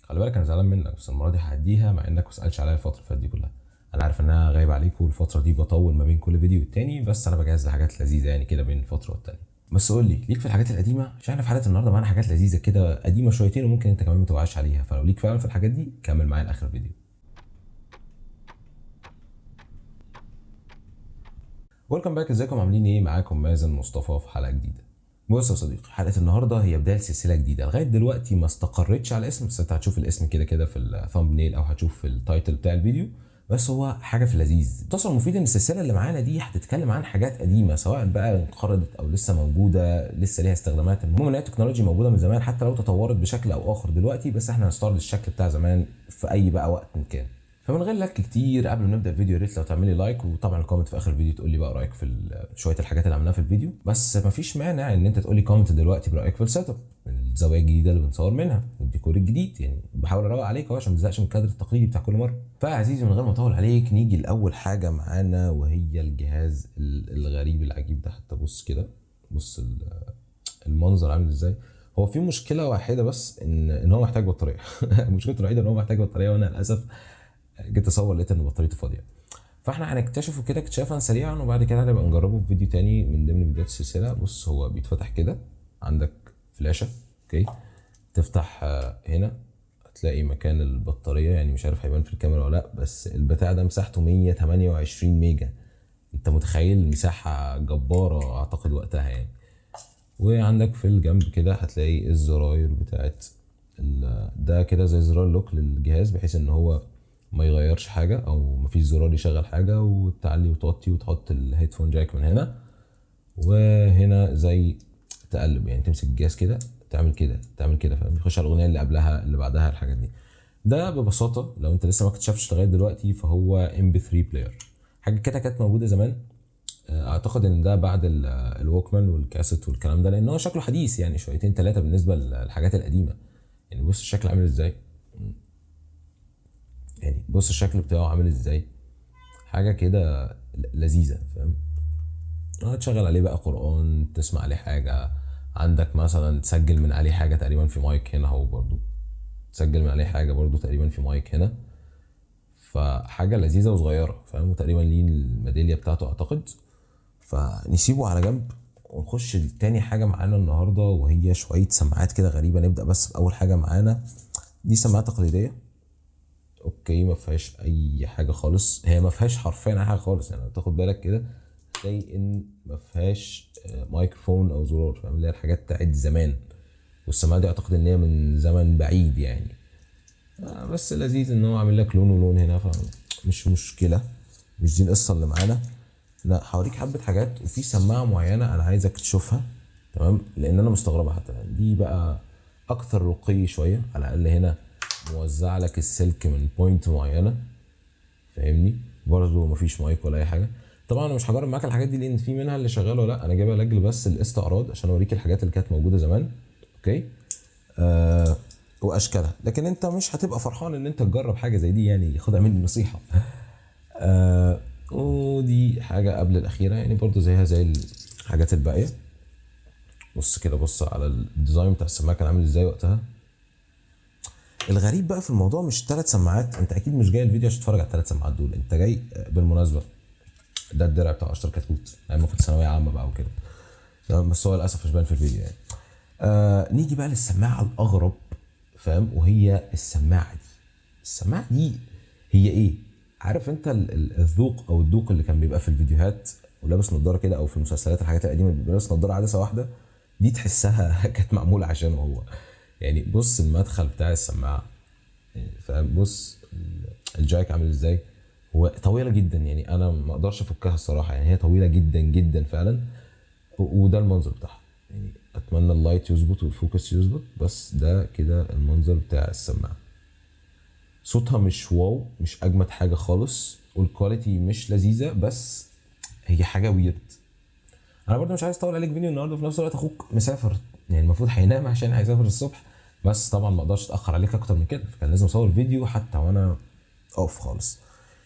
خلي بالك انا زعلان منك، بس المرة دي هعديها مع انك ما سالتش عليا الفترة اللي فاتت دي كلها. انا عارف ان انا غايب عليكم والفترة دي بطول ما بين كل فيديو والتاني، بس انا بجهز لحاجات لذيذة يعني كده بين فترة والتانية. بس قول لي، ليك في الحاجات القديمة؟ عشان احنا في حلقة النهارده معانا حاجات لذيذة كده قديمة شويتين وممكن انت كمان ما توعاش عليها، فلو ليك فعلا في الحاجات دي كمل معايا لاخر الفيديو. welcome back، ازيكم عاملين ايه؟ معاكم مازن مصطفى في حلقة جديدة. بص يا صديقي، حلقة النهارده هي بداية سلسلة جديدة. لغاية دلوقتي ما استقرتش على اسم، بس انت هتشوف الاسم كده كده في ال thumbnail او هتشوف في ال title بتاع الفيديو، بس هو حاجة في اللذيذ. مختصر المفيد ان السلسلة اللي معانا دي هتتكلم عن حاجات قديمة، سواء بقى انقرضت او لسه موجودة، لسه ليها استخدامات. المهم ان هي technology موجودة من زمان، حتى لو تطورت بشكل او اخر دلوقتي، بس احنا هنستعرض الشكل بتاع زمان في اي بقى وقت كان. فمن غير لك كتير، قبل ما نبدا الفيديو يا ريت لو تعملي like، وطبعا ال comment في اخر الفيديو تقول لي بقى رايك في شوية الحاجات اللي عملناها في الفيديو. بس مفيش مانع ان انت تقول لي comment دلوقتي برايك في ال setup، الزاوية الجديدة اللي بنصور منها والديكور الجديد. يعني بحاول اروق عليك اهو عشان ما تزهقش من الكادر التقليدي بتاع كل مرة. فعزيزي من غير ما اطول عليك نيجي لاول حاجة معانا، وهي الجهاز الغريب العجيب ده. حتى بص كده، بص المنظر عامل ازاي. هو في مشكلة واحدة بس، ان هو محتاج بطارية. مشكلته الوحيدة ان هو محتاج بطارية، وانا للاسف جيت اصور لقيت ان بطاريته فاضية. فاحنا هنكتشفه كده اكتشافا سريعا، وبعد كده هنبقى نجربه في فيديو تاني من ضمن فيديوهات السلسلة. بص هو بيتفتح كده، عندك فلاشه، okay، تفتح هنا هتلاقي مكان البطارية، يعني مش عارف هيبان في الكاميرا ولا لا، بس البتاع ده مساحته 128 ميجا. انت متخيل؟ مساحة جبارة اعتقد وقتها يعني. وعندك في الجنب كده هتلاقي الزراير بتاعت ده كده زي زرار lock للجهاز، بحيث ان هو ما يغيرش حاجة او مفيش زرار يشغل حاجة، وتعلي وتوطي وتحط ال headphone jack من هنا. وهنا زي تقلب، يعني تمسك الجهاز كده تعمل كده تعمل كده، فاهم؟ يخش على الاغنية اللي قبلها اللي بعدها الحاجات دي. ده ببساطة لو انت لسه ما اكتشفتش لغاية دلوقتي فهو MP3 player، حاجة كده كانت موجودة زمان. اعتقد ان ده بعد الووكمان والكاسيت والكلام ده، لان هو شكله حديث يعني شويتين ثلاثة بالنسبة للحاجات القديمة. يعني بص الشكل عامل ازاي، يعني بص الشكل بتاعه عامل ازاي، حاجة كده لذيذة، فاهم؟ تشغل عليه بقى قرآن، تسمع عليه حاجة، عندك مثلا تسجل من عليه حاجة تقريبا في مايك هنا اهو، برضو تسجل من عليه حاجة برضو تقريبا في مايك هنا. فحاجة لذيذة وصغيرة، فاهم؟ وتقريبا ليه الميدالية بتاعته اعتقد. فنسيبه على جنب ونخش لتاني حاجة معانا النهاردة، وهي شوية سماعات كده غريبة. نبدأ بس بأول حاجة معانا، دي سماعة تقليدية، okay، ما فيهاش اي حاجة خالص. هي ما فيهاش حرفيا اي حاجة خالص، يعني لو تاخد بالك كده تلاقي ان ما فيهاش مايكروفون او زرار، فاهم؟ اللي هي الحاجات بتاعت زمان. والسماعه دي اعتقد ان هي من زمن بعيد يعني، بس لذيذ ان هو عامل لك لون ولون هنا، فمش مشكلة، مش دي القصة اللي معانا. لا، هوريك حبه حاجات، وفي سماعه معينة انا عايزك تشوفها، تمام؟ لان انا مستغربها حتى الان. دي بقى اكثر رقي شوية، على الاقل هنا موزع لك السلك من point معينة، فاهمني؟ برضه مفيش مايك ولا اي حاجة. طبعا انا مش هجرب معاك الحاجات دي لان في منها اللي شغال ولا لا، انا جايبها لاجل بس الاستعراض عشان اوريك الحاجات اللي كانت موجودة زمان، okay؟ واشكالها. لكن انت مش هتبقى فرحان ان انت تجرب حاجة زي دي، يعني خدها مني نصيحة. ودي حاجة قبل الاخيرة، يعني برضه زيها زي الحاجات الباقية. بص كده، بص على ال design بتاع السماعة كان عامل ازاي وقتها. الغريب بقى في الموضوع مش 3 سماعات، انت اكيد مش جاي الفيديو عشان تتفرج على الثلاث سماعات دول، انت جاي بالمناسبة ده الدرع بتاع اشتر كتكوت ايام ما كنت ثانوية عامة بقى وكده، تمام؟ بس هو للاسف مش باين في الفيديو يعني. نيجي بقى للسماعه الاغرب، فاهم؟ وهي السماعة دي. السماعة دي هي ايه؟ عارف انت الذوق او الذوق اللي كان بيبقى في الفيديوهات ولابس نظاره كده، او في المسلسلات الحاجات القديمة بيبقى لابس نظاره عدسة واحدة، دي تحسها كانت معمولة عشانه هو. يعني بص المدخل بتاع السماعة، فاهم؟ بص الجايك عامل ازاي، هو طويلة جدا، يعني انا ما اقدرش افكها الصراحة، يعني هي طويلة جدا جدا فعلا. وده المنظر بتاعها، يعني اتمنى ال light يظبط وال focus يظبط، بس ده كده المنظر بتاع السماعة. صوتها مش wow، مش اجمد حاجة خالص، وال quality مش لذيذة، بس هي حاجة weird. انا برضو مش عايز اطول عليك فيديو النهارده، وفي نفس الوقت اخوك مسافر، يعني المفروض هينام عشان هيسافر الصبح، بس طبعا ما اقدرش اتاخر عليك اكتر من كده، فكان لازم اصور فيديو حتى وانا off خالص.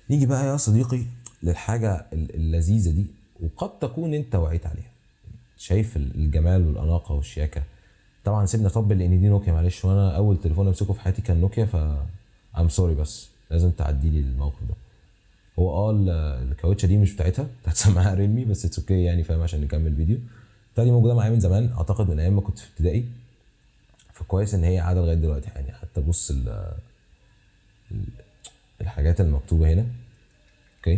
نيجي بقى يا صديقي للحاجة اللذيذة دي، وقد تكون انت وعيت عليها. شايف الجمال والاناقه والشياكه؟ طبعا سيبنا طبل لان دي نوكيا، معلش، وانا اول تليفون امسكه في حياتي كان نوكيا، ف I'm sorry بس لازم تعدي لي الموقف ده. هو الكاوتشه دي مش بتاعتها، بتاعت سماعه ريلمي، بس it's okay يعني فاهم، عشان نكمل فيديو. بتاعتي دي موجودة معايا من زمان، اعتقد من ايام ما كنت في ابتدائي، فكويس ان هي قاعدة لغاية دلوقتي يعني. حتى بص الحاجات المكتوبة هنا. okay،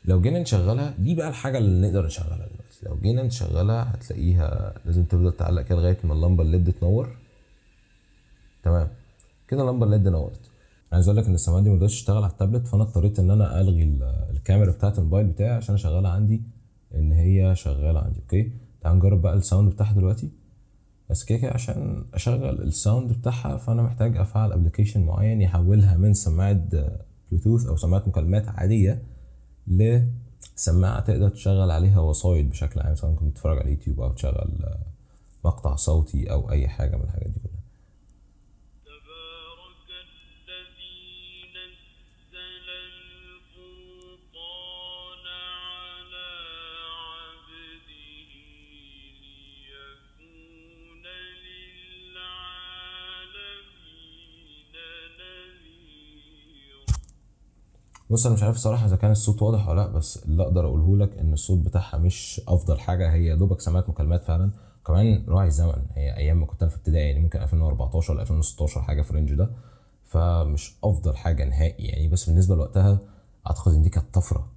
لو جينا نشغلها، دي بقى الحاجة اللي نقدر نشغلها دلوقتي. لو جينا نشغلها هتلاقيها لازم تفضل تعلق كده لغاية ما اللمبة ال LED تنور. تمام كده، اللمبة ال LED نورت. عايز اقول لك ان السماعة دي ما رضتش تشتغل على التابلت، فانا اضطريت ان انا الغي الكاميرا بتاعت الموبايل بتاعي عشان اشغلها عندي، ان هي شغالة عندي. okay، تعال نجرب بقى ال sound بتاعها دلوقتي. بس كده كده عشان اشغل ال sound بتاعها فانا محتاج افعل application معين يحولها من سماعه بلوتوث او سماعه مكالمات عادية لسماعه تقدر تشغل عليها وسايط بشكل عام، سواء كنت تتفرج على يوتيوب او تشغل مقطع صوتي او اي حاجة من الحاجات دي كلها. تبارك الذي نزل الفرقان على عبده ليكون للعالمين نذيرا. بص، انا مش عارف الصراحة اذا كان الصوت واضح ولا لا، بس اللي اقدر اقوله لك ان الصوت بتاعها مش افضل حاجة، هي دوبك سماعات مكالمات فعلا. كمان راعي الزمن، هي ايام ما كنت انا في ابتدائي يعني، ممكن 2014 ولا 2016 حاجة في ال range ده، فمش افضل حاجة نهائي يعني، بس بالنسبة لوقتها اعتقد ان دي كانت طفرة.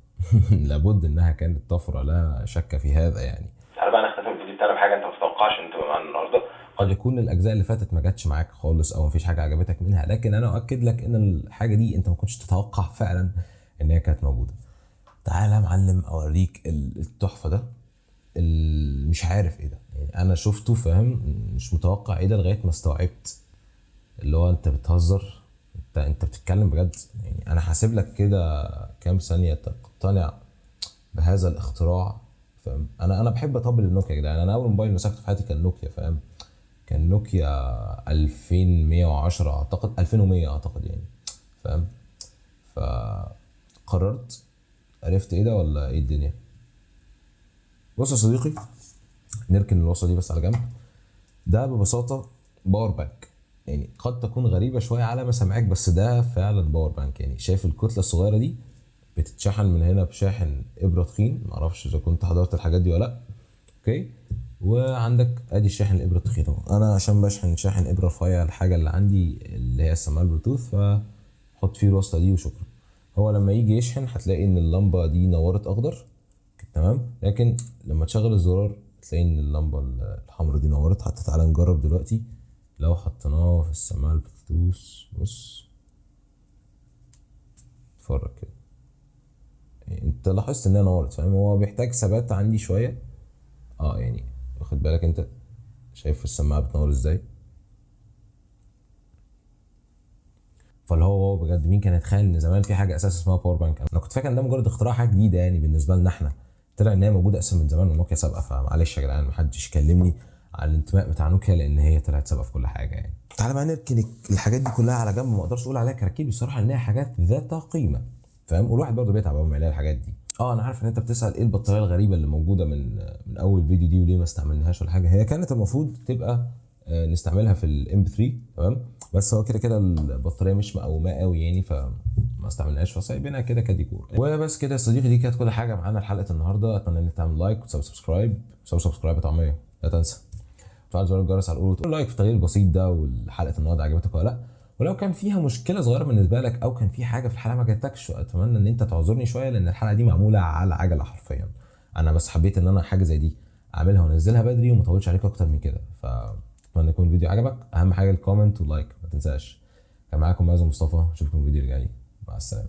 لابد انها كانت طفرة، لا شك في هذا يعني. تعالى بقى نختتم الفيديو بتاعنا بحاجة انت ما تتوقعش ان تبقى معانا النهارده. قد يكون الاجزاء اللي فاتت ما جاتش معاك خالص او مفيش حاجة عجبتك منها، لكن انا اؤكد لك ان الحاجة دي انت ما كنتش تتوقع فعلا ان هي كانت موجودة. تعالى يا معلم اوريك التحفة ده، مش عارف ايه ده يعني، انا شفته فاهم، مش متوقع ايه ده لغاية ما استوعبت اللي هو انت بتهزر، انت بتتكلم بجد يعني. انا هسيب لك كده كام ثانية تقتنع بهذا الاختراع فاهم. انا بحب اطبل النوكيا يا جدعان، انا اول موبايل مسكته في حياتي كان نوكيا فاهم، كان نوكيا 2110 اعتقد، 2100 اعتقد يعني فاهم. فقررت عرفت ايه ده ولا ايه الدنيا. بص يا صديقي، نركن الوصلة دي بس على جنب. ده ببساطة power bank، يعني قد تكون غريبة شوية على مسامعك، بس ده فعلا power bank يعني. شايف الكتلة الصغيرة دي بتتشحن من هنا بشاحن ابره تخين، معرفش اذا كنت حضرت الحاجات دي ولا لا. okay، وعندك ادي الشاحن الابره التخين اهو. انا عشان بشحن شاحن ابره رفيع الحاجة اللي عندي اللي هي السماعة البلوتوث، فحط فيه الوصلة دي وشكرا. هو لما يجي يشحن هتلاقي ان اللمبة دي نورت اخضر، تمام، لكن لما تشغل الزرار تلاقي ان اللمبة الحمراء دي نورت. حتى تعالى نجرب دلوقتي لو حطيناه في السماعة البلوتوث، بص اتفرج كده، انت لاحظت انها نورت فاهم. هو بيحتاج ثبات عندي شوية، يعني واخد بالك انت شايف السماعة بتنور ازاي. فاللي هو بجد مين كان يتخيل ان زمان في حاجة اساسا اسمها power bank. انا كنت فاكر ان ده مجرد اختراع حاجة جديدة يعني بالنسبة لنا احنا، طلع ان هي موجودة اساسا من زمان ونوكيا سابقه. فمعلش يا جدعان محدش يكلمني على الانتماء بتاع نوكيا لان هي طلعت سابقه في كل حاجة يعني. تعالى بقى نركن الحاجات دي كلها على جنب، ما اقدرش اقول عليها كراكيب بصراحة انها حاجات ذات قيمة فاهم، والواحد برضه بيتعب اول ما يلاقي الحاجات دي. انا عارف ان انت بتسال ايه البطارية الغريبة اللي موجودة من اول فيديو دي وليه ما استعملناهاش ولا حاجة. هي كانت المفروض تبقى نستعملها في ال MP3 تمام، بس هو كده كده البطارية مش مقوماه قوي يعني، فما استعملناهاش فسايبينها كده كديكور. وبس كده يا صديقي، دي كانت كل حاجة معانا لحلقة النهارده. اتمنى ان انت تعمل like وت subscribe، subscribe طعميه لا تنسى، تفعل زر الجرس على الاول، وتقول like في التغيير البسيط ده، والحلقة النهارده عجبتك ولا لا. ولو كان فيها مشكلة صغيرة بالنسبة لك او كان في حاجة في الحلقة ما عجبتكش، اتمنى ان انت تعذرني شوية لان الحلقة دي معمولة على عجله حرفيا. انا بس حبيت ان انا حاجة زي دي اعملها وانزلها بدري وما اطولش عليكم اكتر من كده. فاتمنى يكون الفيديو عجبك. اهم حاجة ال comment وال like ما تنساش. كان معاكم مازن مصطفى، اشوفكم الفيديو اللي جاي، مع السلامة.